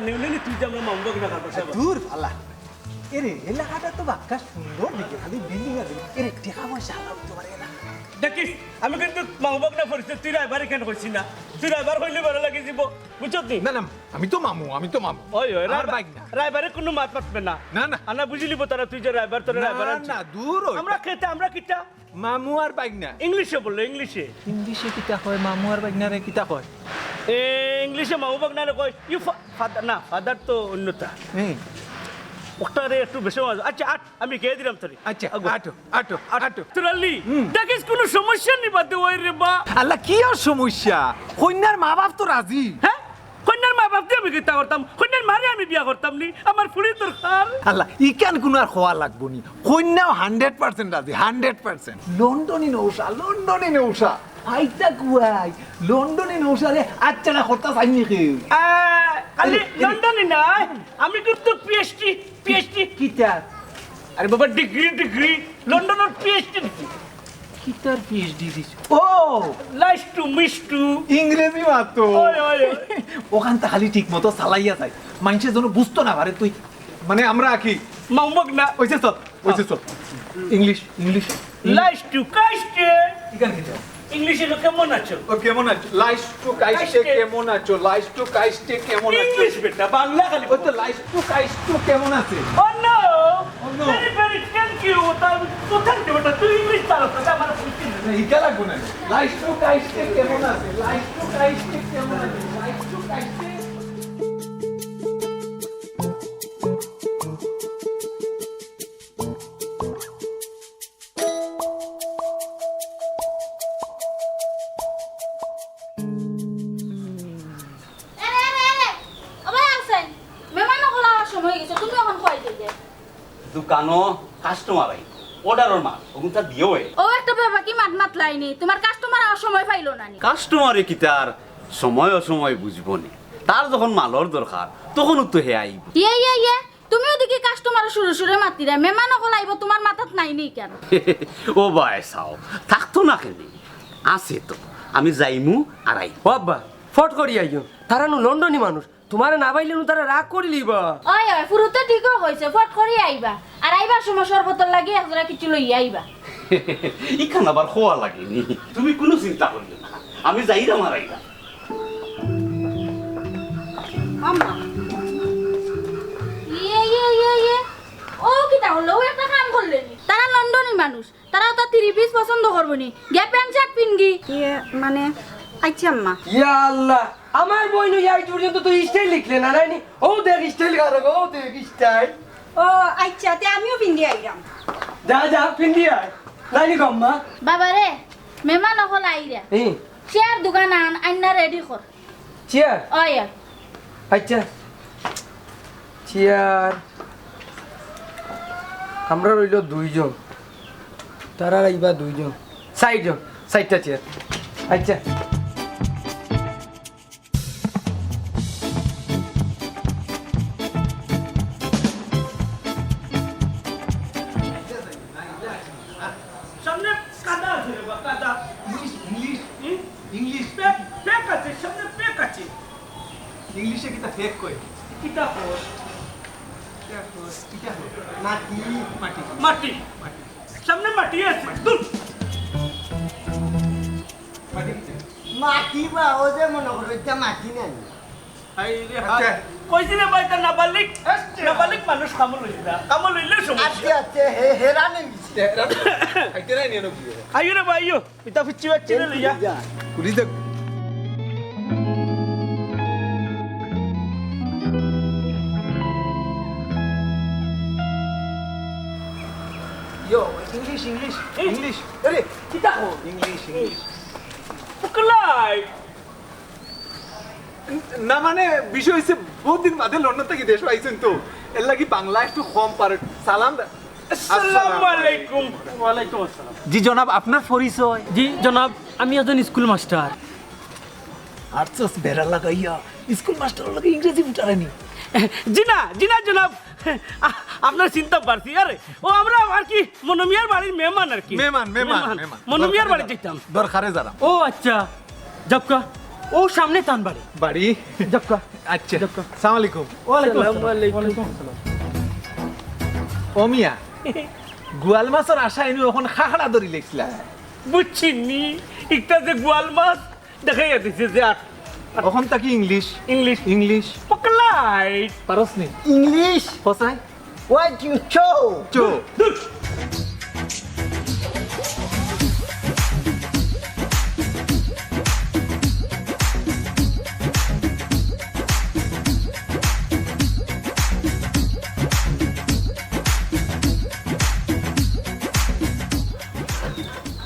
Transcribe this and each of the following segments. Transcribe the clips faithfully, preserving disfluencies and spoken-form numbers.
নিউনি তুই যে আমরা মামু ভাগনা কার বাসায় বা- দূর, আল্লাহ। এরে, এলাকাটা তো বাক্কা সুন্দর দেখি, খালি বিল্ডিং আর বিল্ডিং। এরে, টেকা পয়সা আলা অইতো পারে না। দেখিস, আমি কিন্তু মামু ভাগনা পরিচয় তুই রায়বারে কেন কইছিস না? তুই রায়বার কইলে ভালা লাগি যিবো, বুঝছত নি? না, না, আমি তো মামু, আমি তো মামু। ওই, ওই, আমার রায়বার, বাইক না। রায়বারে কুনু মাত মাতবে না। না, না। আনা বুঝিলিবো তারা, তুই যে রায়বার, তোরা না, রায়বার আনছিস। না, দূর ওই। আমরা খেতে, আমরা কিতা? মামু আর বাইগনা। ইংলিশে বললো, ইংলিশে। ইংলিশে কিতা কয়? মামু আর বাইগনারে কিতা কয়? এ, ইংলিশে মামু বাইগনারে কয়, "You fa-, father", না, ফাদার তো অন্যটা। হুম। ওটারে একটু বেশি মাঝে। আচ্ছা, আট, আমি গেয়ে দিলাম তোরে। আচ্ছা, আগো। আটো, আটো, আটো। তোরালি, হুম। দেখিস কোনো সমস্যা নি বাদে ওই রে বা। আল্লাহ, কি আর সমস্যা? কইন্যার মা বাপ তো রাজি। হ্যাঁ? কইন্যার মা বাপ দিয়া আমি কিতা করতাম? কইন্যার মারে আমি বিয়া করতাম নি? আমার ফুড়ি দরকার। আল্লাহ, ইখান কুনু আর কওয়া লাগবো নি। কইন্যাও hundred percent রাজি, hundred percent। লন্ডনী নৌশা, লন্ডনী নৌশা। আইতা কুয়াই, লন্ডনী নৌশা রে, আচ্ছা না করতা চাইনি কেউ। আহ, খালি আরে, আরে। লন্ডনী নায়, আমি কিন্তু পিএইচডি, পিএইচডি। কিতা? আরে বাবা, ডিগ্রি, ডিগ্রি, লন্ডনের পিএইচডি দিছি। কিতার পিএইচডি দিছ? ও! Nice to meet you। ইংরেজি মাতো। ওই, ওই, ওই। ওখান তো খালি ঠিক মতো চালাইয়া যায়। মানুষে যেন বুঝতো না পারে তুই। মানে আমরা আঁকি। মামুক না। ওইসে চল, ওইসে চল। English, English. লাইস টু কাইস্টে। ইখান কিতা? ইংলিশে তো কেমন আছো? ও, কেমন আছো? লাইস টু কাইস্টে, কাইস্টে। কেমন আছো? লাইস টু কাইস্টে, কেমন আছো? ইংলিশ বেটা, বাংলা খালি। ওই তো লাইস টু কাইস্টে, কেমন আছে? Oh no! Oh no! Very, very thank you। তা তো thank you বেটা, তুই ইংলিশ পারো না, আমার বুঝতে না। না, ইটা লাগবো না। লাইস টু কাইস্টে, কেমন আছে? লাইস টু কাইস্টে, কেমন আছে? লাইস টু কাইস্টে। এরে, এরে, এরে, ওবা আছেন? মেহমান অকল আওয়ার সময় অই গেছে, তুমি অখন কই যাইবে? দোকানো কাস্টমার আই, অর্ডারর মাল, অগুনতা দিও এ। ও একটা বেবাকি মাত মাতলায়নি, তুমার কাস্টমার আওয়ার সময় পাইলো না নি। কাস্টমারে কিতা আর সময় অসময় বুঝবো নি? তার যখন মালর দরকার, তখনউ তো হে আইবো। ইয়ে, ইয়ে, ইয়ে, তুমিও দেখি কাস্টমার সুরে সুরে মাতিরা, মেহমান অকল আইবো, তুমার মাথাত নাই নি কেনে? ও বায় চাও, থাকতো না কেনে? আছে তো, আমি যাইমু আর আইমু। ও আব্বা, ফট করি আইও, তারা নু লন্ডনী মানুষ, তুমারে না পাইলে নু তারা রাগ করিলিবা। অয়, অয়, ফুরুতে ঠিকউ কইছে, ফট করি আইবা। আর আইবার সময় শরবতর লাগি এক জোড়া কিছু লইয়া আইবা। ইখান আবার কওয়া লাগেনি, তুমি কুনু চিন্তা করিও না, আমি যাইরাম আর আইরাম। আম্মা। ইয়ে, ইয়ে, ইয়ে, ইয়ে। ও কিতা করলো? ও একটা কাম করলে নি। তারা লন্ডনী মানুষ। তারা তো three piece পছন্দ করবো নি। গিয়া প্যান্ট শার্ট পিনগি। ইয়ে, মানে, আচ্ছা আম্মা। ইয়া আল্লাহ, আমার বইন অইয়া আইজ পর্যন্ত তো স্টাইল শিখলে না, নায়নি? ও দেখ স্টাইল কারো, ও দেখ স্টাইল। ও আচ্ছা, তে আমিও পিন্দি আইরাম। যা, যা, পিন্দি আয়। নায়নি গো আম্মা? বাবা রে, মেহমান অকল আইরা। হুম। চেয়ার দুখান আন, আইন্না রেডি কর। চেয়ার? অয়। আচ্ছা। চেয়ার। আমরা রইলো দুইজন। তারা আইবা দুইজন। চাইরজন। চাইরটা চেয়ার। আচ্ছা। সামনে কাদা আছে রে বা, কাদা। English, English. হুম? ইংলিশ। ফেক, ফেক আছে, সামনে ফেক আছে। ইংলিশে কিতা ফেক কয়? কিতা কয়? কিতা কয়? কিতা কয়? মাটি। মাটি। মাটি। মাটি। সামনে মাটি আছে। দূর। মাটি কিতা? মাটি বা, ও যে মনো করো, ইটা মাটি নায়। হায় রে হায়। আচ্ছা। কইছি রে বা, ইতা নাবালিগ, আচ্ছা। নাবালিগ মানুষ কামো লইছ না। কামো লইলে সমস্যা। আচ্ছা, আচ্ছা, হে-, হেরান অই গেছি। হেরান? আইতে নাই নি, এনো কি? আইও রে বা, আইও। ইতা ফিচ্ছি বাচ্চি রে লইয়া। যা। পুলিশ দেখ। ইয়ো, ইংলিশ, ইংলিশ, এই। ইংলিশ। আরে, কিতা কও? English, English. উকলাই। না, মানে, বিষয় অইছে, বউত দিন বাদে লন্ডন থাকি দেশো আইছইন তো, এরলাগি বাংলা একটু কম পারের। সালাম দে-, আসসালামু আলাইকুম। ওয়ালাইকুম আসসালাম। জি জনাব, আপনার পরিচয়? জি জনাব, আমি একজন স্কুল মাস্টার। আর্টস বেড়া লাগাইয়া স্কুল মাস্টারর লগে ইংরেজি ফুটারে নি? জি না, জি না জনাব, আ-, আপনার চিন্তা পারছি। আরে, ও আমরা আর কি মনমিয়ার বাড়ির মেহমান আর কি। মেহমান, মেহমান, মেহমান। মেহমান। মনমিয়ার বাড়ি যাইতাম। দরকারে যারা। ও আচ্ছা। যাউক্কা, ও সামনে তান বাড়ি। বাড়ি? যাক্কা। আচ্ছা। যাক্কা। সালাম আলাইকুম। ওয়ালাইকুম আসসালাম। সালাম আলাইকুম। ওয়ালাইকুম আসসালাম। ও মিয়া, গোয়াল মাছর আশা ইনু অখন খাখড়া ধরি লেখছিলা। বুঝছি নি, একটা যে গোয়াল মাছ দেখাইয়া দিছে যে আর অখন থাকি ইংলিশ। ইংলিশ। ইংলিশ। পকলাইট। পারস নি? ইংলিশ? হোসাই? What you show? চো।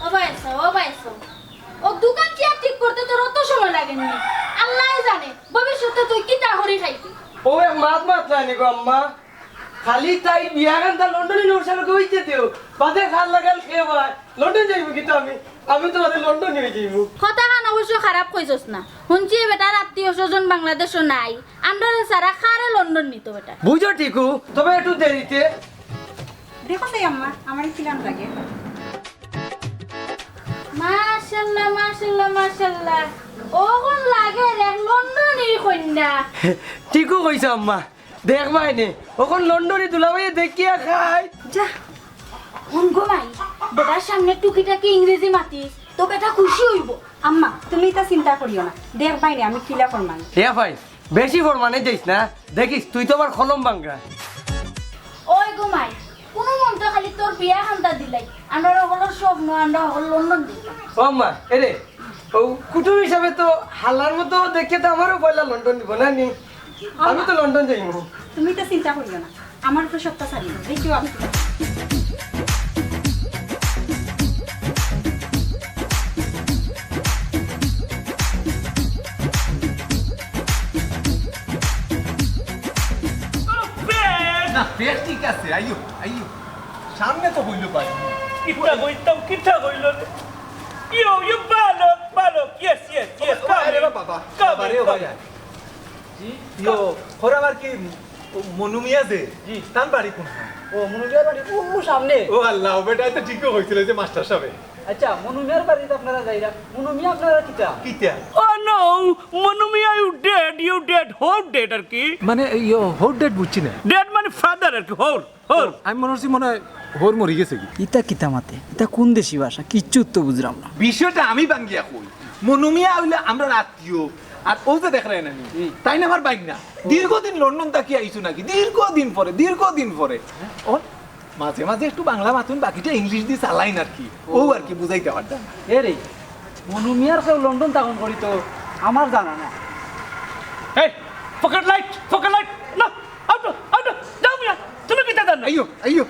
ও ভাই আছো, ও ভাই আছো। ও দোকান চেয়ার ঠিক করতে তোর অত সময় লাগে নি? আল্লায় জানে ভবিষ্যতে তুই কিতা করি খাইবি। ও এক মাত মাত নানি গো আম্মা। খালি তাই বিয়া গানটা লন্ডনি নৌশার কইতে দিও। বাদে খাল লাগাল খেয়ে ভাই। লন্ডন যাইবো কিন্তু আমি। আমি তো বাদে লন্ডন নিয়ে যাইবো। কথাখান অবশ্য খারাপ কইছস না। হুনছি বেটার আত্মীয় স্বজন বাংলাদেশও নাই। আমরারে ছাড়া কারে লন্ডন নিতো বেটা। বুঝো ঠিকু, তবে একটু দেরিতে। দেখো তাই আম্মা, আমার কিলান লাগে। মাশাআল্লাহ, মাশাআল্লাহ, মাশাআল্লাহ। অখন লাগে রে লন্ডনি কইন্যা। ঠিকউ কইছো আম্মা, দেখবায় নে, অখন লন্ডনি দুলাভাইয়ে দেখিয়া খায়। যা, হুন গো মাই, বেটার সামনে টুকিটাকি ইংরেজি মাতিস, তো বেটা খুশি অইবো। আম্মা, তুমি ইতা চিন্তা করিও না, দেখবায় নে আমি কিলা করমাই। হে ভাই, বেশি ফরমানে যাইস না, দেখিস তুই তো আবার কলম ভাঙ্গা। ওই গো মাই, কুনু মন্ত্র খালি তোর বিয়া খান্তা দিলাই, আমরা হকলর স্বপ্ন, আমরা হকল লন্ডন যাইতাম। ও আম্মা, এরে, ও কুটুম হিসাবে তো হালার মতো দেখে তো আমারও পয়লা লন্ডন দিব না নি? আমি তো লন্ডন যাইমু। তুমি তো চিন্তা করিও না, আমার উপরে সবটা ছাড়িও, দেখিও আমি কি করতাম। না, পেট ঠিক আছে, আইও, আইও। সামনে তো হইল ভাই। কিতা কইতাম, কিতা কইল রে? ইয়ো, ইয়ো, বালক, বালক, yes, yes, yes, আরে come, বাবা, come, বাবা রে, come। ভাই। জি? ইয়ো, খরা আবার কি মনু মিয়া যে? জি। তান বাড়ি কোন? ও, মনু মিয়ার বাড়ি ও, ও সামনে। ও আল্লাহ, ও বেটা, এটা ঠিকই হয়েছিল যে মাস্টার সাহেব। আচ্ছা, মনু মিয়ার বাড়িত আপনারা যাইরা। মনু মিয়া আপনারা কিতা? কিতা? Oh no, Manu Mia, you dead, you dead, how dead আর কি? মানে, ইয়ো, how dead বুঝছি না। Dead মানে father আর কি, how? হউর। আমি মনে করছি মনে হয় হউর মরি গেছে কি। ইতা কিতা মাতে? ইতা কোন দেশি ভাষা? কিচ্ছু তো বুঝলাম না। বিষয়টা আমি ভাঙ্গিয়া কই। মনু মিয়া অইলে আমরার আত্মীয়। আর অউ যে দেখরায় না নি, হুম। তাইন আমার ভাইগ্না। ও। দীর্ঘদিন লন্ডন থাকি আইছো নাকি? দীর্ঘদিন পরে, দীর্ঘদিন পরে। ও, মাঝে মাঝে একটু বাংলা মাতুন, বাকিটা ইংলিশ দি চালাইন আর কি। ও। অউ আর কি বুঝাইতে পারতাম না। এরে, মনু মিয়ার কেউ লন্ডন থাকইন করি তো আমার জানা না। এই, ফকেট লাইট, ফকেট লাইট, না। আউটো, আউটো, যাও মিয়া, তুমি কিতা জানো? আইও, আইও।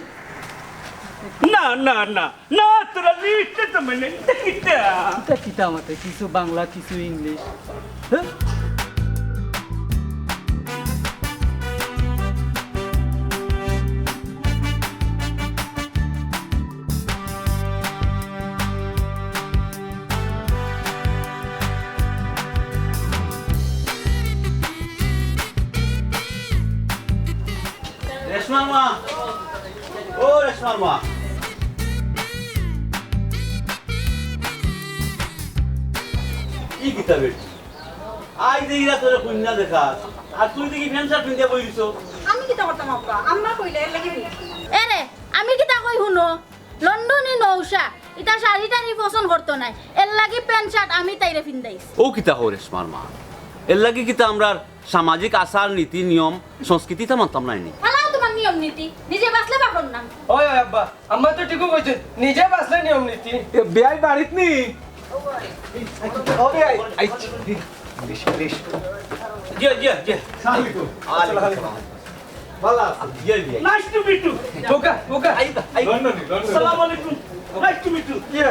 না, না, না, না, তোরা লিখতে তো মানে, ইতা কিতা? ইতা কিতা মাতে? কিছু বাংলা, কিছু ইংলিশ। হ্যাঁ? রেশমার মা, ও রেশমার মা, ই কিতা বেটি? আইজ যে ইরা তোরে কইন্যা দেখার, আর তুই দেখি প্যান্ট শার্ট পিন্দিয়া বই দিছো। আমি কিতা করতাম আব্বা? আম্মা কইলা এর লাগি বই। এরে, আমি কিতা কই হুনো? লন্ডনি নৌশা, ইতা শাড়ি টাড়ি পছন্দ করতো নায়, এর লাগি প্যান্ট শার্ট আমি তাইরে ফিন্দাইছি। ও কিতা কও রেশমার মা, এর লাগি কিতা আমরার সামাজিক আচার নীতি নিয়ম সংস্কৃতি ইতা মানতাম নায় নি? ফালাও তোমার নিয়ম নীতি, নিজে বাঁচলে বাপর নাম। ওই, ওই আব্বা, আম্মা তো ঠিকই কইছে, নিজে বাঁচলে নিয়ম নীতি। এ, বিয়াই বাড়িত নি? ও বিয়াই। আইচ্ছা, ইংলিশ, ইংলিশ। জি, জি, জি। আসসালামু আলাইকুম। ওয়ালাইকুম আসসালাম। ভালা আছো? জি, জি। Nice to meet you। বোকা, বোকা। I, I. লন্ডনি, লন্ডনি। আসসালামু আলাইকুম। Nice to meet you। ইয়া।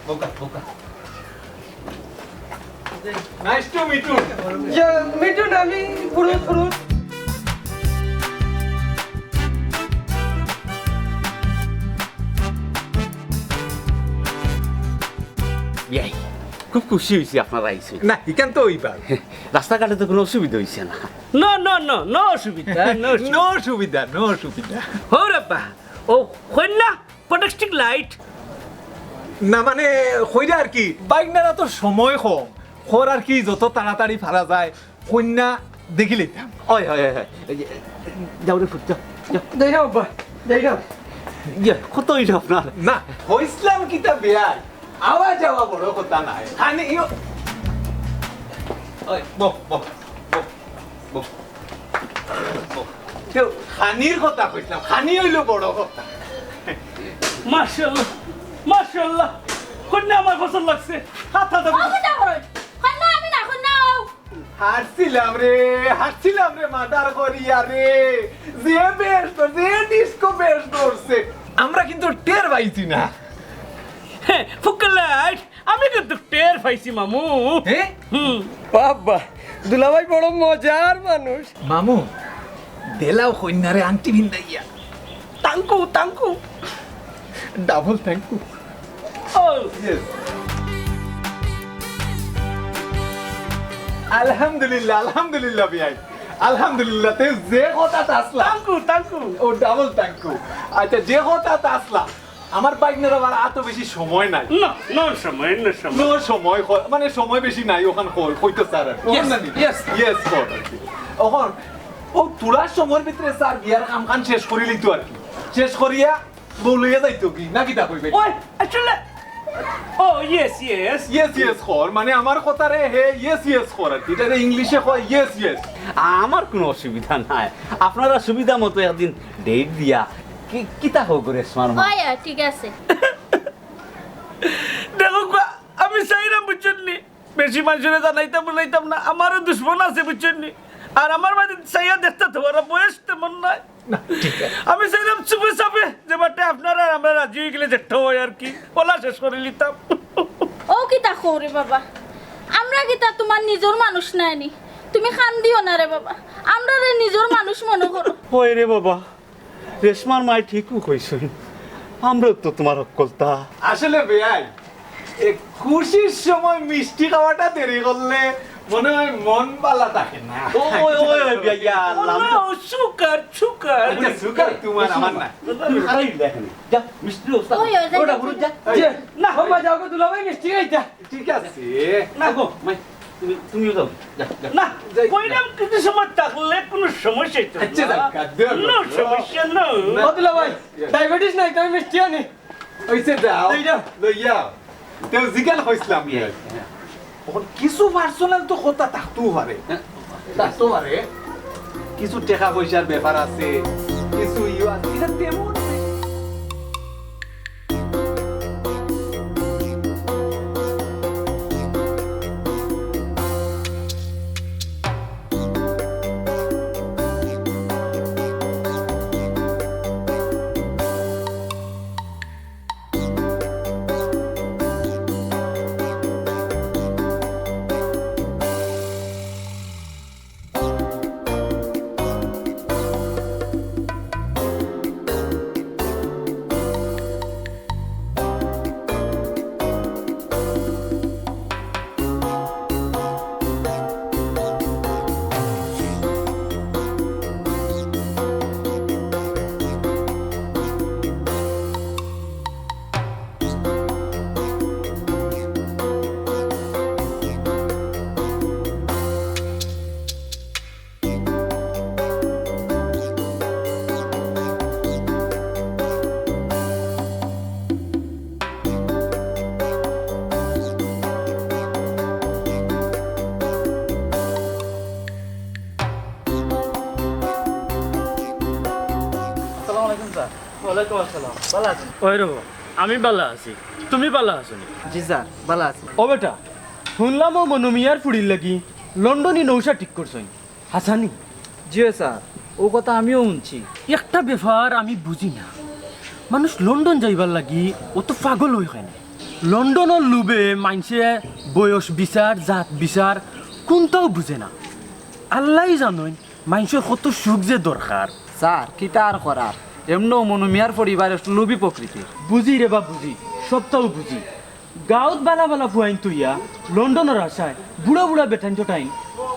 বোকা, বোকা। Nice to meet you। ইয়া, মিঠু না, আমি পুরুষ, পুরুষ। বিয়াই, খুব খুশি হইছি আপনারা আইছেন। না, ইখান তো অইবার। রাস্তাঘাটে তো কোনো অসুবিধা হইছে না? No, no, no, no অসুবিধা, no অসুবিধা। No অসুবিধা, no অসুবিধা। হো রে বা, ও কইন্যা, protecting light। না মানে, কইরা আর কি, বাইগনারা তো সময় কম, কর আর কি, যত তাড়াতাড়ি পারা যায় কইন্যা দেখি লইতাম। ওই, ওই, ওই, ওই, এই যে, যাও রে ফুট, যাও, যাও। যাই না আব্বা, যাই না। ইয়ে, কত অইল আপনার? না, কইছলাম কিতা বেয়াই, আওয়া যাওয়া বড় কথা নায়। খানি ইয়ো। ওই, বহ, বহ, বহ, বহ, বহ। কেউ খানির কথা কইছলাম, খানি অইল বড় কথা। মাশাআল্লাহ, মাশাআল্লাহ, কইন্যা আমার পছন্দ লাগছে। হাত হাত ও কথা কই, কইন্যা আমি না, কইন্যা ও। হারছিলাম রে, হারছিলাম রে, মার্ডার করিয়া রে। যে বেশ ধর-, যে ডিস্কো বেশ ধরছে। আমরা কিন্তু টের পাইছি না। হ্যাঁ, ফুকলা, আমি কিন্তু টের পাইছি, মামু। হ্যাঁ? হুম। বাবা, দুলাভাই বড় মজার মানুষ। মামু, দেলাও কইন্যারে আংটি ভিন্দাইয়া। Thank you, thank you। Double thank you। ও। Yes। আলহামদুলিল্লাহ, আলহামদুলিল্লাহ বিয়াই। আলহামদুলিল্লাহ, তে যে কথাত আছলা। Thank you, thank you। O, double thank you। আচ্ছা, যে কথাত আছলা, আমার বাইগনার আবার অত বেশি সময় নাই। না, no সময়, no সময়। No সময়, ক-, মানে সময় বেশি নাই, অখান কই-, কইতো স্যার আর কি। Yes, yes। Yes, কর আর কি। অখন ও থুড়া সময়র ভিতরে স্যার বিয়ার কামখান শেষ করিলিতো আর কি। শেষ করিয়া বউ লইয়া যাইতো কি? না কিতা কইবে? ওই, আসলে, ও, yes, yes। Yes, yes কর, মানে আমার কথারে হে yes, yes কর আর কি। ইটারে ইংলিশে কয় yes, yes। আমার কুনু অসুবিধা নাই, আপনারা সুবিধা মতো একদিন date দিয়া কি-, কিতা কও গো রেশমার মা? ওই, ঠিক আছে। দেখো গো, আমি চাইরাম বুঝছইন নি, বেশি মানষরে জানাইতাম বুঝাইতাম না, আমারও দুশমন আছে বুঝছইন নি। আর আমার বাড়ি চাইয়া দেখতা তো, ওরা বয়স তেমন নাই। না, ঠিক আছে। আমি চাইলাম চুপে চাপে যে বাটে আপনারা আর আমরা রাজি অইগেলে যেটা অয় আর কি, অলা শেষ করিলিতাম। ও কিতা কও রে বাবা, আমরা কিতা তুমার নিজর মানুষ নায় নি? তুমি কান্দিও না রে বাবা, আমরারে নিজর মানুষ মনো করো। ওই রে বাবা, রেশমার মায় ঠিকউ কইছইন, আমরাও তো তুমার হক্কলতা। আসলে বেয়াই, এ খুশির সময় মিষ্টি খাওয়াটা দেরি করলে মনে হয় মন বালা থাকে না। ও, ওই, ওই, ওই, বিয়া, ইয়া, আল্লাহ, আমি তো ও, সুগার, সুগার। আচ্ছা, সুগার তুমার, আমার না। তুমি খারাই দেখনি। যা, মিষ্টি ওস্তাদ। ওই, ওই, ওটা যাই, বড় যা। যে, না, বাবা, যাও গো, দুলাভাই মিষ্টি খাইতা। ঠিক আছে। না গো, মাই, তুমি, তুমিও যাও। যা, যা। না, যাই। কইলাম কিছু সময় থাকলে কুনু সমস্যা অইতো না। আচ্ছা, যাক, কাদ্দু আর no কাদ্দু। সমস্যা, no। না। ও দুলাভাই, diabetes নাই, তুমি মিষ্টি আনি। অইছে, যাও। লই যাও। লইয়া। তেও জিগান কইছলাম। হ্যাঁ। অখন কিছু personal তো কথা থাকতেও পারে। হ্যাঁ। থাকতেও পারে। কিছু টেকা পয়সার ব্যাপার আছে, কিছু ইয়ে আছে, ইটা তেমন আসসালামু আলাইকুম স্যার। ওয়ালাইকুম আসসালাম। ভালা আছইন? ওই রে বাবা, আমি ভালা আছি, তুমি ভালা আছো নি? জি স্যার, ভালা আছি। ও বেটা, হুনলাম অউ মনু মিয়ার ফুড়ির লাগি লন্ডনি নৌশা ঠিক করছইন, হাছা নি? জি অয় স্যার, অউ কথা আমিও হুনছি। একটা ব্যাপার আমি বুঝি না, মানুষ লন্ডন যাইবার লাগি অত পাগল অয় কেনে? লন্ডনর লোভে মাইনষে বয়স বিচার, জাত বিচার কুনটাও বুঝে না। আল্লায় জানইন মাইনষর কত সুখ যে দরকার। স্যার, কিতা আর করার, এমনেউ মনু মিয়ার পরিবার একটু লোভী প্রকৃতির। বুঝি রে বা বুঝি, সবটাউ বুঝি। গাউত ভালা ভালা ফুয়াইন থইয়া লন্ডনর আশায় বুড়া বুড়া বেটাইন টোটাইন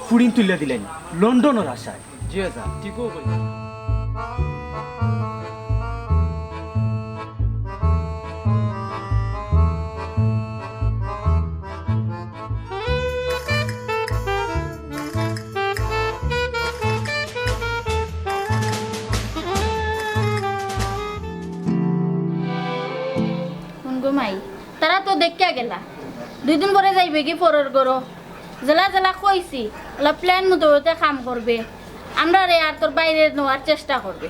ফুড়িন তুলিয়া দিলাইন লন্ডনর আশায়। জি স্যার, ঠিকউ কইছইন। দেখিয়া গেলা। দুই দিন পরে যাইবে কি পরর ঘরো। যেলা যেলা কইছি, অলা plan মোতাবেক কাম করবে। আমরারে আর তোর বাইরে নেওয়ার চেষ্টা করবে।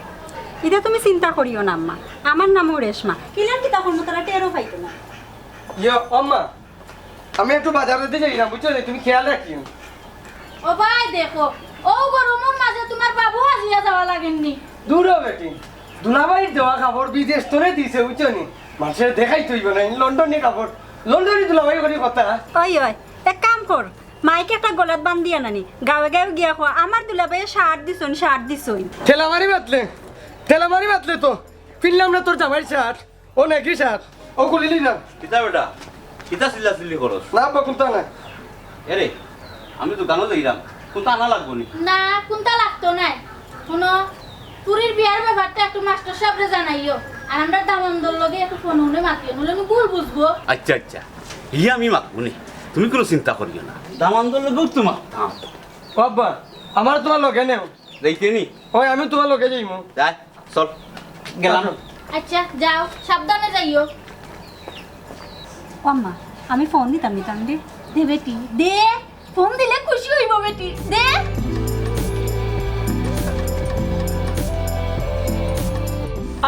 ইতা তুমি চিন্তা করিও না আম্মা, আমার নামও রেশমা। কিলান কিতা করমু তারা টেরও পাইতো না। ইয়ো, আম্মা, আমি একটু বাজারেদি যাইরাম, বুঝছো নি? তুমি খেয়াল রাখিও। ও ভাই, দেখো, অউ গরমর মাঝে তুমার বাবু হাজিয়া যাওয়া লাগের নি। দূর হ বেটি, দুলাভাইর দেওয়া কাপড় বিদেশ থনে দিছে, বুঝছো নি? মানষরে দেখাইতে অইবো না, লন্ডনি কাপড়, লন্ডনি দুলাভাই করি কথা। ওই, ওই, এক কাম কর, মাইক একটা গলাত বান্ধিয়া আনি, গাঁওয়ে গাঁওয়ে গিয়া কও, "আমার দুলাভাইয়ে shirt দিছইন, shirt দিছইন।" ঠেলা মারি মাতলে, ঠেলা মারি মাতলে তো, ফিরলাম না তোর জামাইর shirt। ও নাকি স্যার, ও খুলিলি না। কিতা বেটা? কিতা চিল্লাচিল্লি করস? না আব্বা, কুন্তা নাই। এরে, আমি তো গানো যাইরাম, কুন্তা আনা লাগবো নি? না, কুন্তা লাগতো নায়। হুনো, ফুরির বিয়ার ব্যাপারটা একটু মাস্টার সাবরে জানাইও, আর আমরার দামান্দর লগে একটু ফোনে ফোনে মাতিও, নইলে উনি ভুল বুঝবো। আচ্ছা, আচ্ছা, ইয়া আমি মাতমু নি, তুমি কুনু চিন্তা করিও না, দামান্দর লগেউ তো মাততাম। ও আব্বা, আমারে তুমার লগে নেও। যাইতে নি? ওই, আমি তুমার লগে যাইমু। যাই, চল, গেলাম। আচ্ছা। আচ্ছা, যাও, সাবধানে যাইও। ও আম্মা, আমি ফোন দিতাম নি তানরে। দে বেটি, দে। ফোন দিলে খুশি অইবো বেটি, দে।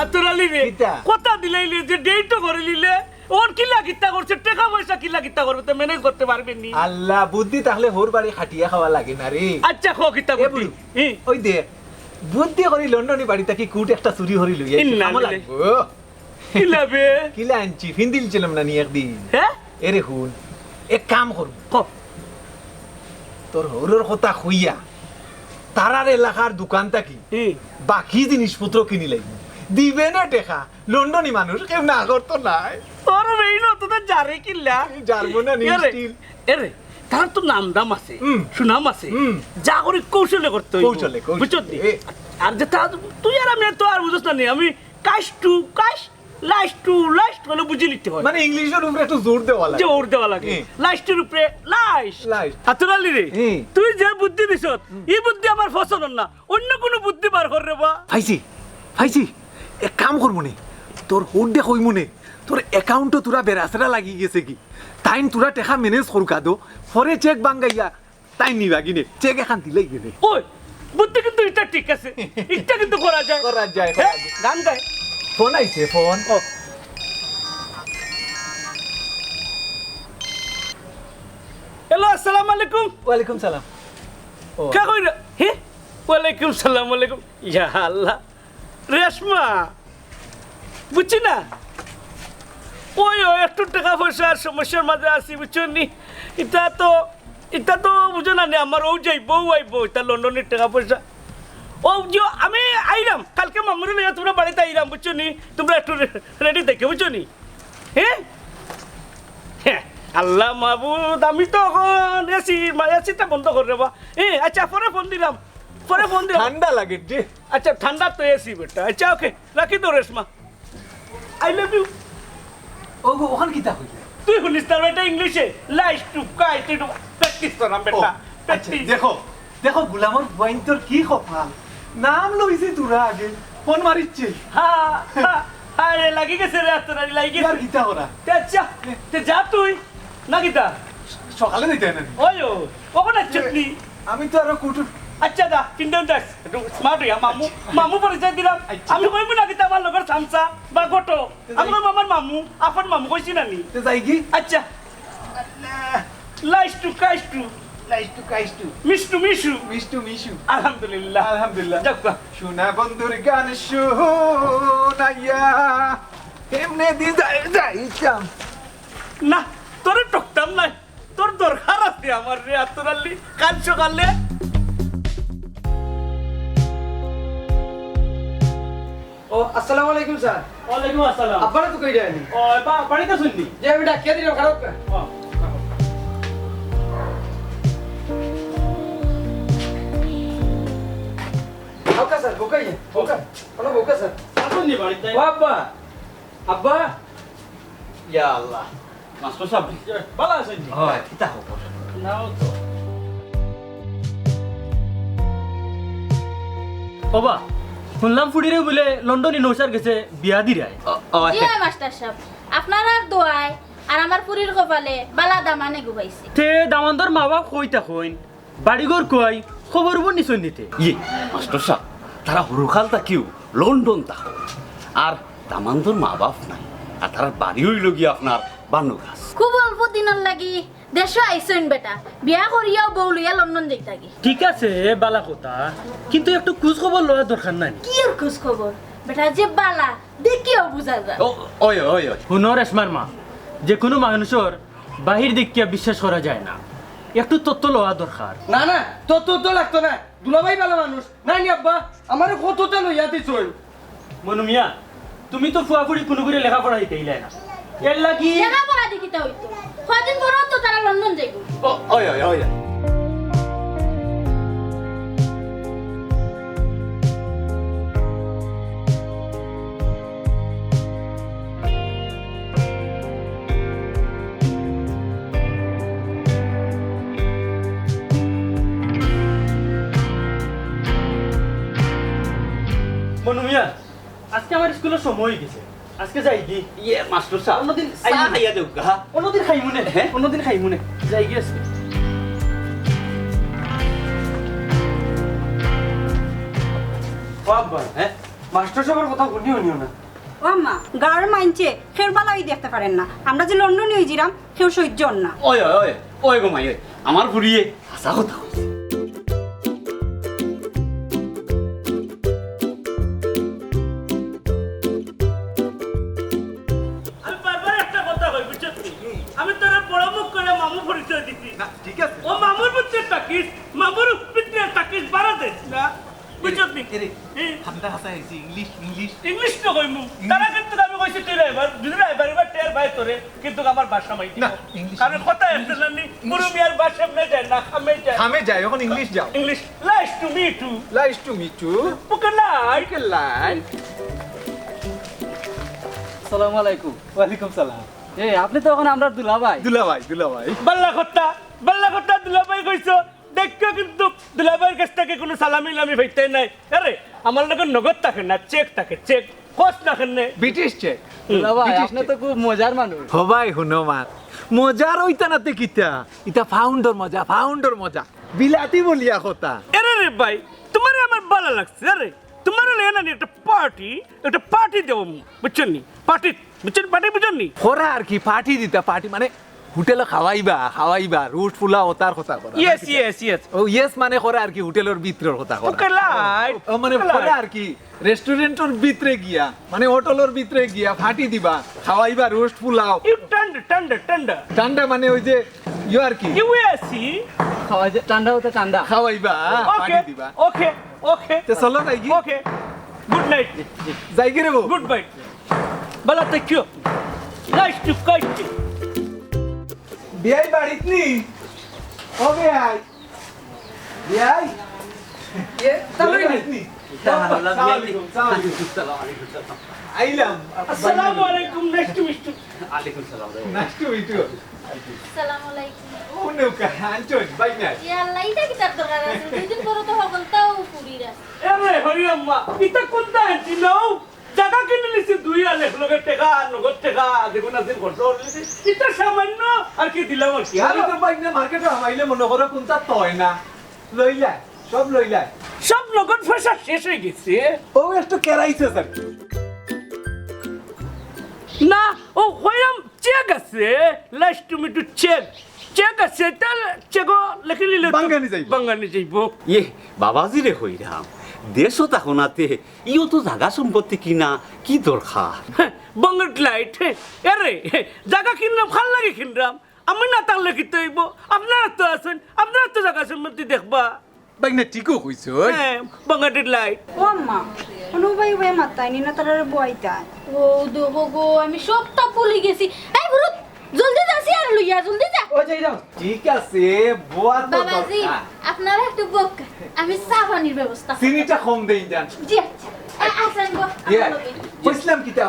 আতর আলী রে, কিতা? কথা দিলাইলে যে date-ও করিলিলে, অখন কিলা কিতা করছে, টেকা পয়সা কিলা কিতা করবে, তে manage করতে পারবে নি? আল্লাহ, বুদ্ধি থাকলে হউর বাড়ি খাটিয়া খাওয়া লাগে না রে। আচ্ছা, কও কিতা এ বুদ্ধি? বুড়ি, ই। ওই দেখ, বুদ্ধি করি লন্ডনি বাড়ি থাকি coat একটা চুরি করি লই আইছি, ইন্না কামো লিল্লাহ। লাগবো। কিলা বে? কিলা আনছি, ফিন্দিলছিলাম না নি একদিন? হ্যাঁ? এরে হুন, এক কাম করমু। ক। তোর হউরর কথা কইয়া, তারার এলাকার দোকান থাকি ই। বাকি জিনিসপত্র কিনি লাইমু। দিবে না টেকা, লন্ডনি মানুষ, কেউ না করতো নায়। তোর মেইন তো তো জারে কিল্লা। জারবো না নি এরে, steel। এরে, তার তো নাম দাম আছে, হুম। সুনাম আছে। হুম। যা করি কৌশলে করতে অইবো। কৌশলে, কৌশলে। বুঝছত নি? এ। আর যেটা তুই আর আমি তো আর বুঝছ না নি, আমি কাশ টু কাশ, লাশ টু লাশ, মানে বুঝি নিতে হয়। মানে English-র উপরে একটু জোর দেওয়া লাগে। জোর দেওয়া লাগে। হুম। লাশ টুর উপরে লাশ। লাশ। আতর আলী রে, হুম। তুই যে বুদ্ধি দিছস, হুম। ই বুদ্ধি আমার পছন্দ না। অইন্য কুনু বুদ্ধি বার কর রে বা। পাইছি, পাইছি। এক কাম করমু নে, তোর হউররে কইমু নে, তোর account-ও থুড়া বেড়াছেড়া লাগি গেছে গি। তাইন থুড়া টেকা manage করউক্কা দো, পরে cheque ভাঙ্গাইয়া তাইন নিবা গি নে, cheque এখান দিলাই গি নে। ওই, বুদ্ধি কিন্তু ইটা ঠিক আছে, ইটা কিন্তু করা যায়। করা যায়, করা হ্যাঁ, যায়। গান গায়। ফোন আইছে, ফোন। ও। হ্যালো, আসসালামু আলাইকুম। ওয়ালাইকুম সালাম। ও। কে কইরা? হে? ওয়ালাইকুম সালাম, ওয়ালাইকুম। ইয়া আল্লাহ। রেশমা, বুঝছি না? ওই, ওই, একটু টেকা পয়সার সমস্যার মাঝে আছি, বুঝছো নি? ইটা তো, ইটা তো বুঝো না নি, আমার অউ যাইবো, অউ আইবো, ইটা লন্ডনর টেকা পয়সা। ও যে আমি আইরাম, কালকে মামুরে লইয়া তুমরার বাড়িত আইরাম, বুঝছো নি? তুমরা একটু রে-, ready থাকিও, বুঝছো নি? হ্যাঁ? হ্যাঁ, আল্লাহ মাবুদ, আমি তো অখন AC, মা-, AC-টা বন্ধ কর রে বা। এ, আচ্ছা, পরে ফোন দিরাম, পরে ফোন দিরাম। ঠান্ডা লাগে রে। আচ্ছা, ঠান্ডা তো AC বেটা। আচ্ছা, OK, রাখি দেও রেশমা। I love you। ও গো, অখান কিতা কইলে? তুই হুনিস না, ইটা English-এ। Lies to kite, একটু practice করাম বেটা। ও, আচ্ছা, practice। দেখো, দেখো, গুলামর ফুয়াইন্তর কি কপাল। নাম লইছে থুড়া আগে, ফোন মারিচ্ছে। হা, হা, আরে, লাগি গেছে রে, আতর আলী, লাগি গেছে। আর কিতা করা? তে আচ্ছা, তে যা তুই, না কিতা? সকালে যাইতে হয় না নি? ওই ও, অখন আইছত নি? আমি তো আরো কুটুর। আচ্ছা, যা, পিন্ডন যাস। একটু smart অইয়া, মামু, আচ্ছা। মামু পরিচয় দিলাম। আচ্ছা। আমি কইমু না কিতা আমার লগর চামচা বা ঘটক। তে যাই। আমি কইমু আমার মামু, আপন মামু কইছি না নি? তে যাই কি? আচ্ছা। আল্লাহ। লাইস টু কাইস টু। লাইস টু কাইস টু। মিষ্টু মিশু। মিষ্টু মিশু। আলহামদুলিল্লাহ। আলহামদুলিল্লাহ। যাক গা। সোনা বন্ধুর গান শুনাইয়া এমনে দি যাই-, যাইতাম। না, তোরে ঠকতাম নায়। তোর দরকার আছে আমার রে, আতর আলী। কাল সকালে। ও, আসসালামু আলাইকুম স্যার। ওয়ালাইকুম আসসালাম। আব্বারে তো কই যায়নি? ও, বা-, বাড়িত আছইন নি? জি, আমি ডাকিয়া দিলাম, খারাপ না। ও। আউক্কা স্যার, বউক্কা ইয়া, বউক্কা। হ্যালো, বউক্কা স্যার। আছইন নি বাড়িত? ও আব্বা, আব্বা। ইয়া আল্লাহ। মাস্টার সাব, ভালা আছইন নি? হয়, কিতা খবর? নাও তো। ওবা, হুনলাম ফুড়িরে বুলে লন্ডনি নৌসার গেছে বিয়া দিরায়। ও, ও, জি অয় মাস্টার সাব, আপনারার দোয়ায় আর আমার ফুরির কপালে বালা দামান এগু পাইছি। তে দামান্দর মা বাপ কই থাকইন? বাড়িঘর কই? খবর খবর নিছইন নি তে? ইয়ে, মাস্টার সাব, তারা হুরুকাল থাকিউ লন্ডন থাকইন। আর দামান্দর মা বাপ নাই। আর তারার বাড়ি অইলো গিয়া আপনার বান্নুগাছ। খুব অল্প দিনর লাগি দেশো আইছইন বেটা, বিয়া করিয়াও বউ লইয়া লন্ডন যাইতাগি। ঠিক আছে, বালা কথা, কিন্তু একটু খোঁজ খবর লওয়া দরকার নায় নি? কিওর খোঁজ খবর? বেটা যে বালা, দেখিয়াও বুঝা যায়। ও, ওই, ওই, ওই। হুনো রেশমার মা, যেকুনু মানুষর বাহির দেখিয়া বিশ্বাস করা যায় না, একটু তথ্য লওয়া দরকার। না, না, তথ্য তো লাগতো না। দুলাভাই বালা মানুষ। না নি আব্বা, আমারে কততা লইয়া দিছইন। মনু মিয়া, তুমি তো ফুয়া ফুড়ি কুনুগুরে লেখাপড়া শিখাইলায় না, এরলাগি লেখাপড়া দি কিতা অইতো? কয়দিন পরউ তো তারা লন্ডন যাইবো। ও, ওই, ওই, ওই। মনু মিয়া, আজকে আমার স্কুলর সময় অইগেছে, আজকে যাইগি। ইয়ে, মাস্টার সাব, অন্যদিন চা আইমুনে। খাইয়া দেউক্কা। অন্যদিন খাইমুনে, হ্যাঁ? অন্যদিন খাইমুনে। যাইগি আজকে। ও আব্বা, হ্যাঁ? মাস্টার সাবর কথা হুনিও নিও না। ও আম্মা, গাঁওর মাইনষে কেউর বালা অই দেখতা পারইন না। আমরা যে লন্ডনি অইযিরাম, কেউ সইজ্য অর না। ওই, ওই, ওই, ওই গো মাই, ওই। আমার ফুরিয়ে হাছা কথা কইছে। আমি বারবার একটা কথা কই, বুঝছস নি? আমি তোরে বড় মুখ করি মামু পরিচয় দিছি। না, ঠিক আছে। ও মামুর পুত্রে থাকিস, মামুর পুত্রে থাকিস, বাড়া দেশ না। বুঝছস নি? এরে, এ। ঠান্ডা হাছা আইছে, ইংলিশ, ইংলিশ। ইংলিশ তো কইমু। ইংলিশ। তারা কিন্তু আমি কইছি তুই রাইবার, যদি রাইবার এবার টের পায় তোরে, কিন্তু আমার ভাষা মাইতি না, না। ইংলিশ, কারণ ইংলিশ, কথা আছে ইংলিশ, না নি? ইংলিশ। মুরু মিয়ার ভাষা এমনে যায় না, খামে যায়। খামে যায়, এখন ইংলিশ যাও। English, nice to meet you। Nice to meet you। বুকে লাই। বুকে লাই। আসসালামু আলাইকুম। ওয়ালাইকুম সালাম। এ, আপনি তো এখন আমরার দুলাভাই। দুলাভাই, দুলাভাই। বালা কথা, বালা কথা দুলাভাই কইছো। দেখো কিন্তু দুলাভাইর কাছ থাকি কুনু সালামি ইলামি পাইতায় নায়। আরে, আমার লগে নগদ থাকে না, চেক থাকে, চেক। কস না কেনে? British check. হুম। দুলাভাই, ব্রিটিশ আপনি চেক। তো খুব মজার মানুষ। হ ভাই, হুনো মাত। মজার অইতা নাতে কিতা? ইতা পাউন্ডর মজা, পাউন্ডর মজা। বিলাতি বলিয়া কথা। এরে রে ভাই, তুমারে আমার বালা লাগছে, আরে। তুমারে লইয়া না নি একটা পার্টি, একটা পার্টি দেও, বুঝছইন নি? পার্টি, বুঝছইন? পার্টি বুঝছইন নি? করা আর কি, পার্টি দিতা, পার্টি মানে হোটেলো খাওয়াইবা, খাওয়াইবা, রোস্ট ফুলাও অতার কথা করা, yes, না কিতা? Yes, yes। ও, yes মানে করা আর কি, হোটেলর ভিতরর কথা করা। ওকে, লাইট। ও, মানে ওকে, করা লাইট। আর কি, রেস্টুরেন্টর ভিতরে গিয়া, মানে হোটেলর ভিতরে গিয়া পার্টি দিবা, খাওয়াইবা রোস্ট ফুলাও। You ঠান্ডা, ঠান্ডা, ঠান্ডা। ঠান্ডা মানে ওই যে, ইয়ে আর কি। U S C. খাওয়া যায়, ঠান্ডা অইতে ঠান্ডা। খাওয়াইবা, ওকে, পার্টি দিবা। ওকে, ওকে। তে চলো যাইগি। ওকে। Good night. যাইগি রে বউ। Good bye. বালা থাকিও। Nice to meet you। বিয়াই বাড়িত নি? ও বিয়াই। বিয়াই। এ, তাহলে বিয়াই বাড়িত নি? সালাম আলাইকুম, সালাম আলাইকুম। আইলাম। আসসালামু আলাইকুম, nice to meet you। ওয়ালাইকুম সালাম। Nice to meet you। আসসালামু আলাইকুম। ও নৌকা, আনছইন, ভাই না। ইয়া আল্লাহ, ইটা কিতার দরকার আছে? দুই দিন পরে তো হকলতাউ ফুরির আছে। এরে, হরি আম্মা, ইটা কুনটা আনছি নাও? জাগা কিনিলিছি দুই আল, একলগে টেকা, নগদ টেকা, যেগুন আছিল খরচ করিলিছি। ইটা সামান্য আর কি দিলাম আর কি। আমি তো ভাই না, মার্কেটো হামাইলে মনো করো কুনটা তয় না। লইলা, সব লইলা। সব নগদ পয়সা শেষ অইগেছে। ও একটু কেরাইছে স্যার। না, ও কইলাম চেক আছে, nice to meet you check. Check আছে, তার চেকও লেখিলিলে তো বাঙ্গানি যাইবো। বাঙ্গানি যাইবো। ইয়ে, বাবাজিরে কইরাম, দেশো থাকো নাতে, ইও তো জাগা সম্পত্তি কিনা, কি দরকার? হ্যাঁ, বঙ্গের লাইট, হ্যাঁ। এরে, হ্যাঁ, জাগা কিনরাম, কার লাগি কিনরাম? আমি না থাকলে কিতা অইবো? আপনারা তো আছইন, আপনারা তো জাগা সম্পত্তি দেখবা। ভাই না, ঠিকও কইছো। হ্যাঁ, বঙ্গাটির লাইট। ও আম্মা, কুনু ভাই ভাই মাতাইনি না, তারারে বওয়াইতা। ও দেখো গো, আমি সবটা ভুলি গেছি। এই বুরুত, জলদি যা, চেয়ার লইয়া, জলদি যা। ও যাইরাম। ঠিক আছে, বওয়া তো বাবাজি, দরকার। আপনারা একটু বউক্কা, আমি চা পানির ব্যবস্থা করি। চিনিটা কম দেইন যান। জি আচ্ছা। আ-, আচ্ছা, আনবো, ইয়ে, আমার লগে। কইছিলাম কিতা,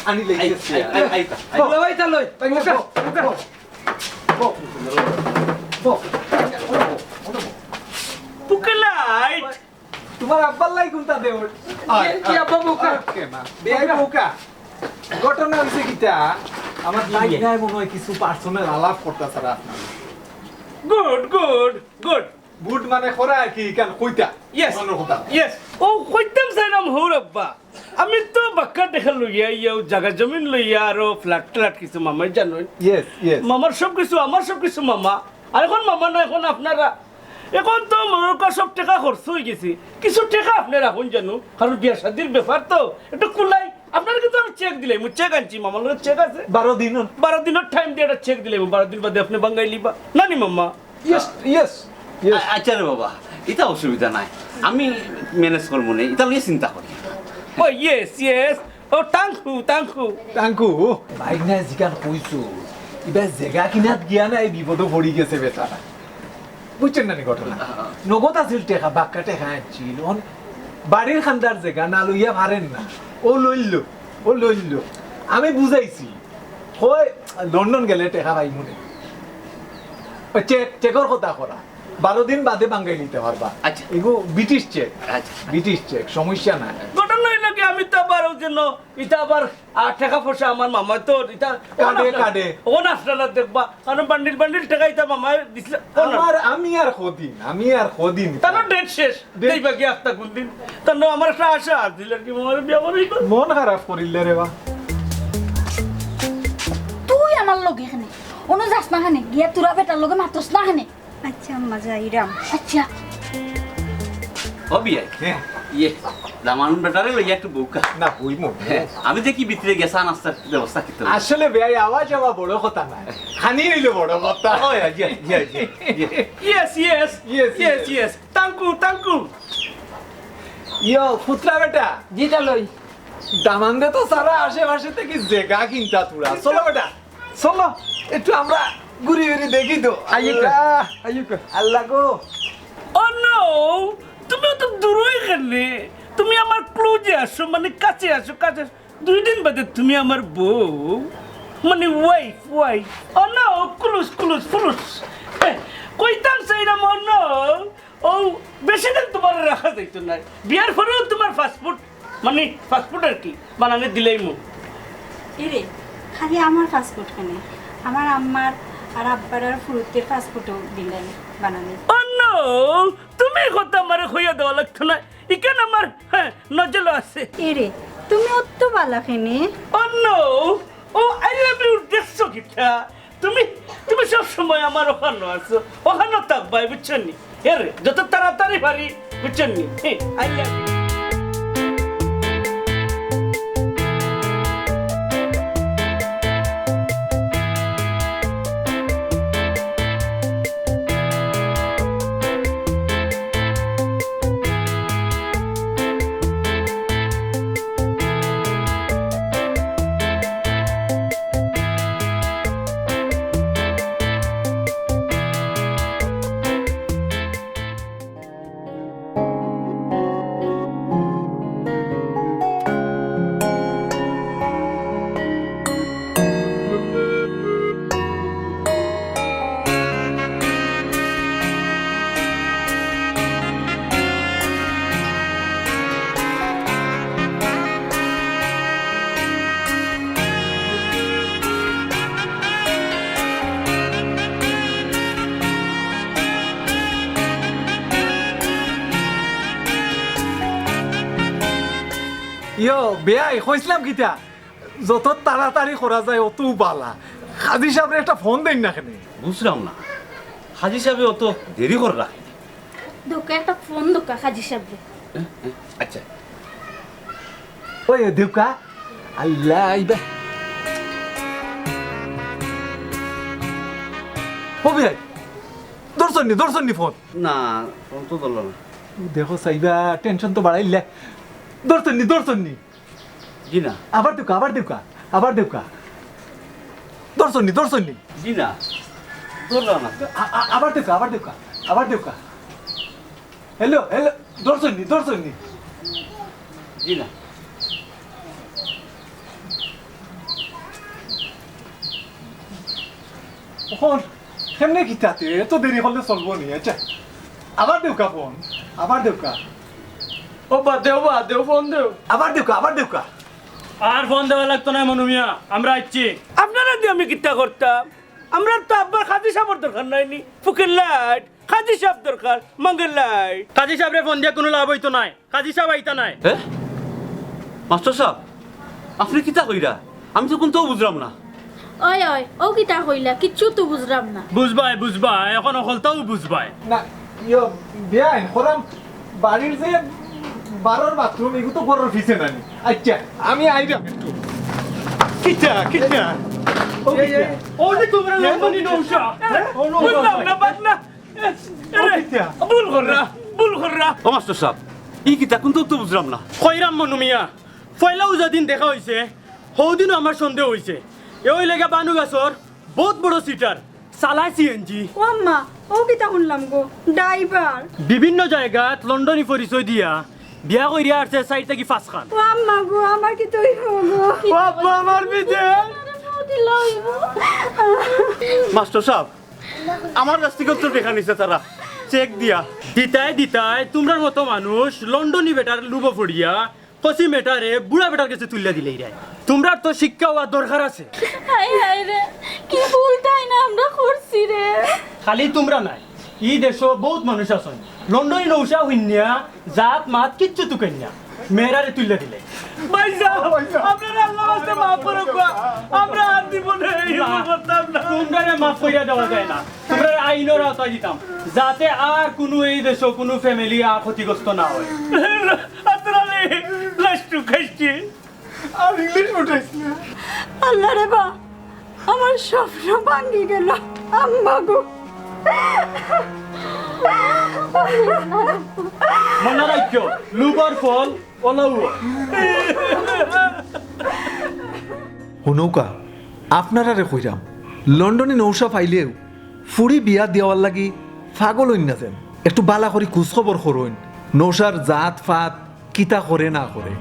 আনি লই আই, গেছি। I, I, I, I. বউ, দুলাভাই, তা লই। বউ, বউ, বউ। বউ, বউ। বুকে লাইট। তুমার আব্বার লাগি কুনটা দেও? আয়, কি আব্বা বউক্কা? ওকে, মা। বিয়াই বউক্কা। ঘটনা অইছে কিতা? আমার ভাইগনায় মনে হয় কিছু পার্সোনাল আলাপ করতা স্যার আপনার। Good, good, good. গুড মানে করা আর কি, কেন কইতা? ইয়েস। মনের কথা। ইয়েস। ও কইতাম চাইরাম, হৌর আব্বা, আমি তো বাক্কা টেকা লইয়া, ইয়াও জাগা জমিন লইয়া, আরো ফ্ল্যাট ট্ল্যাট কিছু মামায় জানইন। Yes, yes. মামার সব কিছু, আমার সব কিছু মামা। আর এখন মামা না, এখন আপনারা। এখন তো মনে কর সব টেকা খরচ অই গেছে, কিছু টেকা আপনে রাখইন জানু, কারণ বিয়া শাদির ব্যাপার তো, একটু কুলাই। আপনারে কিন্তু আমি চেক দিলাইমু, চেক আনছি, মামার লগে চেক আছে। বারো দিন। বারো দিনর টাইম দিয়া একটা চেক দিলাইমু, বারো দিন বাদে আপনে বাঙ্গাইলিবা। না নি মামা? Yes, yes, yes. আ-, আচ্ছা রে বাবা, ইতা অসুবিধা নাই, আমি ম্যানেজ করমু নে, ইতা লইয়া চিন্তা করি। ও ইয়েস, ইয়েস। ও, thank you, thank you। Thank you। ভাইগনায় যেখান কইছো, ইবায় জেগা কিনাত গিয়া না, এই বিপদো পড়ি গেছে বেচারা। বুঝছইন না নি ঘটনা? নগদ আছিল টেকা, বাক্কা টেকা আনছিল। অন বাড়ির কান্দার জেগা না লইয়া পারের না। ও লইলো, ও লইলো। আমি বুঝাইছি, কয় লন্ডন গেলে টেকা পাইমু নে। ওই চেক, চেকর কথা করা। বারো দিন বাদে বাঙ্গাইলিতা পারবা। আচ্ছা। এগু ব্রিটিশ চেক। আচ্ছা। ব্রিটিশ চেক, সমস্যা নাই। ঘটনা অইলো কি, আমি তো আবার ওই জন্য, ইতা আবার, আর টেকা পয়সা আমার মামায় তো, ইতা, কার্ডে, কার্ডে। ওন আপনারা দেখবা, কারণ বান্ডিল বান্ডিল টেকা ইতা মামায় দিছিল। আমার, আমি আর কদিন, আমি আর কদিন। তার ডেট শেষ। ডেট। এই বাকি আস্তা কোন দিন? তার আমার একটা আশা আছিল আর কি, মামার বিয়া করাইবা। মন খারাপ করিলে রে বা। তুই আমার লগে কেনে? অনো যাস না কেনে? গিয়া তোরা বেটার লগে মাতস না কেনে? আচ্ছা আম্মা, যাইরাম। আচ্ছা। ও বিয়াই। হ্যাঁ। ইয়ে, দামান বেটারে লইয়া একটু বউক্কা। না, বইমু। হ্যাঁ, আমি দেখি ভিতরে গিয়া চা নাস্তার ব্যবস্থা করতে হবে। আসলে বিয়াই, আওয়া যাওয়া বড় কথা নায়, খানি অইলে বড় কথা। ও, জি, জি, জি, জি। Yes, yes, yes, yes, yes. Yes. Thank you, thank you। ইয়ো, পুতরা বেটা। জি, তা লই। দামান্দে তো সারা আশেপাশে থাকি জেগা কিনতা তোরা। চলো বেটা, চলো, একটু আমরা ঘুরি ঘুরি দেখি তো। আইয়ো কা, আল্লাহ। আইয়ো কা। আল্লাহ গো। Oh no, তুমি অত দূরই কেনে? তুমি আমার ক্লোজে আসো, মানে কাছে আসো, কাছে আসো। দুই দিন বাদে তুমি আমার বউ, মানে ওয়াইফ, ওয়াইফ। Oh no, কুলুস, কুলুস, ফুলুস। এ, কইতাম চাইরাম, oh no, ও বেশি দিন তোমার রাখা যাইতো না। বিয়ার পরেও তোমার পাসপোর্ট, মানে পাসপোর্ট আর কি, বানানি দিলাইমু। এরে, খালি আমার পাসপোর্ট কেনে? আমার আম্মার আর আব্বার আর ফুরুতের পাসপোর্টও দিলাই বানানি। Oh no, তুমি কথা আমারে কইয়া দেওয়া লাগতো না। ইখান আমার, হ্যাঁ, নজরো আছে। এরে, তুমি অত বালা কেনে? Oh no, O I love you দেখছো কিতা? তুমি, তুমি সব সময় আমার ওখানো আছো, ওখানো থাকবায়, বুঝছো নি? এরে, যত তাড়াতাড়ি পারি, বুঝছো নি? হ্যাঁ, I love you। ইয়ো, বেয়াই, কইছিলাম কিতা? যত তাড়াতাড়ি করা যায়, অত বালা। কাজী সাবরে একটা ফোন দেইন না কেনে? বুঝলাম না, কাজী সাবে অত দেরি কররা কেনে? দেউক্কা, একটা ফোন দেউক্কা কাজী সাবরে। হ্যাঁ, হ্যাঁ, আচ্ছা। ওই দেউক্কা, আল্লাহ, ইবা। ও বিয়াই, ধরছইন নি, ধরছইন নি ফোন? না, ফোন তো ধরলো না। দেখো চাইবা, টেনশন তো বাড়াইলা। ধরছইন নি, ধরছইন নি? জি না। আবার দেউক্কা, আবার দেউক্কা, আবার দেউক্কা। ধরছইন নি, ধরছইন নি? জি না। ধরলো না। আ-, আ-, আবার দেউক্কা, আবার দেউক্কা, আবার দেউক্কা। হ্যালো, হ্যালো, ধরছইন নি, ধরছইন নি? জি না। অখন কেমনে কিতাতে? এত দেরি করলে চলবো নি? আচ্ছা, আবার দেউক্কা ফোন, আবার দেউক্কা। ও বাদ দেও, বাদ দেও, ফোন দেও। আবার দেউক্কা, আবার দেউক্কা। আর ফোন দেওয়া লাগতো না মনু মিয়া, আমরা আইচ্ছি। আপনারা আমি কিতা করতাম? আমরার তো আব্বার কাজী সাবর দরকার নাইনি, ফুকের লাইট। কাজী সাব দরকার, মাঙ্গের লাইট। কাজী সাবরে ফোন দিয়া কুনু লাভ অইতো নায়, কাজী সাব আইতা নায়। এ? মাস্টার সাব, আপনে কিতা কইরা? আমি তো কুন্তাউ বুঝরাম না। অয়, অয়, অউ কিতা কইলা? কিচ্ছু তো বুঝরাম না। বুঝবায়, বুঝবায়, অখন হকলতাউ বুঝবায়। না, ইয়ো, বেআইন, করাম বাড়ির যে বারোর বাথরুম, ইগু তো ঘরর পিছে নানি। আইচ্ছা, আমি আইরাম একটু। কিতা, কিতা? ও কিতা? অউ যে তুমরা লন্ডনি নৌশা। হ্যাঁ? বুঝলাম না, বাদ না। আরে, কিতা? ভুল কররা, ভুল কররা। ও মাস্টার সাব, ই কিতা কুন্তাউ তো বুঝরাম না। কইরাম মনু মিয়া, পয়লাউ যেদিন দেখা অইছে, হউদিনউ আমার সন্দেহ অইছে। এ অইলে গিয়া বানু গাছর বউত বড় সিটার, চালায় সিএনজি। ও আম্মা, অউ কিতা হুনলাম গো, ড্রাইভার। বিভিন্ন জাগাত লন্ডনি পরিচয় দিয়া বিয়া করিয়া আরছে চাইর থাকি পাঁচখান। ও আম্মা গো, আমার কিতা অইবো গো? ও আব্বা, আমার পিছে। মাস্টার সাব, আমার কাছ থাকি তো টেকা নিছে তারা, চেক দিয়া। দিতায় দিতায় তুমরার মতো মানুষ লন্ডনি বেটার লুভো পড়িয়া কচি বেটারে বুড়া বেটার গেছে তুলিয়া দিলাইরায়। তুমরার তো শিক্ষা অওয়া দরকার আছে। হায় হায় রে, কি ভুলটাই না আমরা করছি রে। খালি তুমরা নায়, ই দেশো বউত মানুষ আছইন। লন্ডনি নৌশা হুনিয়া জাত মাত কিচ্ছু তুকাইন না, মেয়েরারে তুলিয়া দিলে। ভাইসাব, আপনারা আল্লার ওয়াস্তে মাফ করউক্কা। আমরা আর জীবনে এই ভুল করতাম না। তুমরারে মাফ করিয়া দেওয়া যায় না, তুমরারে আইনর আওতায় দিতাম, যাতে আর কুনু এই দেশো কুনু ফ্যামিলি আর ক্ষতিগ্রস্ত না অয়। আতরালি লাস্টু খাইছি। আর ইংলিশ ফুটাইস না। আল্লারে বা, আমার স্বপ্ন ভাঙ্গি গেল। আম্মা গো। মনো রাখিও, লুভর ফল অলাউ অয়। হুনউক্কা, আপনারারে কইরাম, লন্ডনি নৌশা পাইলেউ ফুড়ি বিয়া দেওয়ার লাগি পাগল অইন না যেন। একটু ভালা করি খুঁজ খবর করইন, নৌশার জাত ফাত কিতা করে না করে।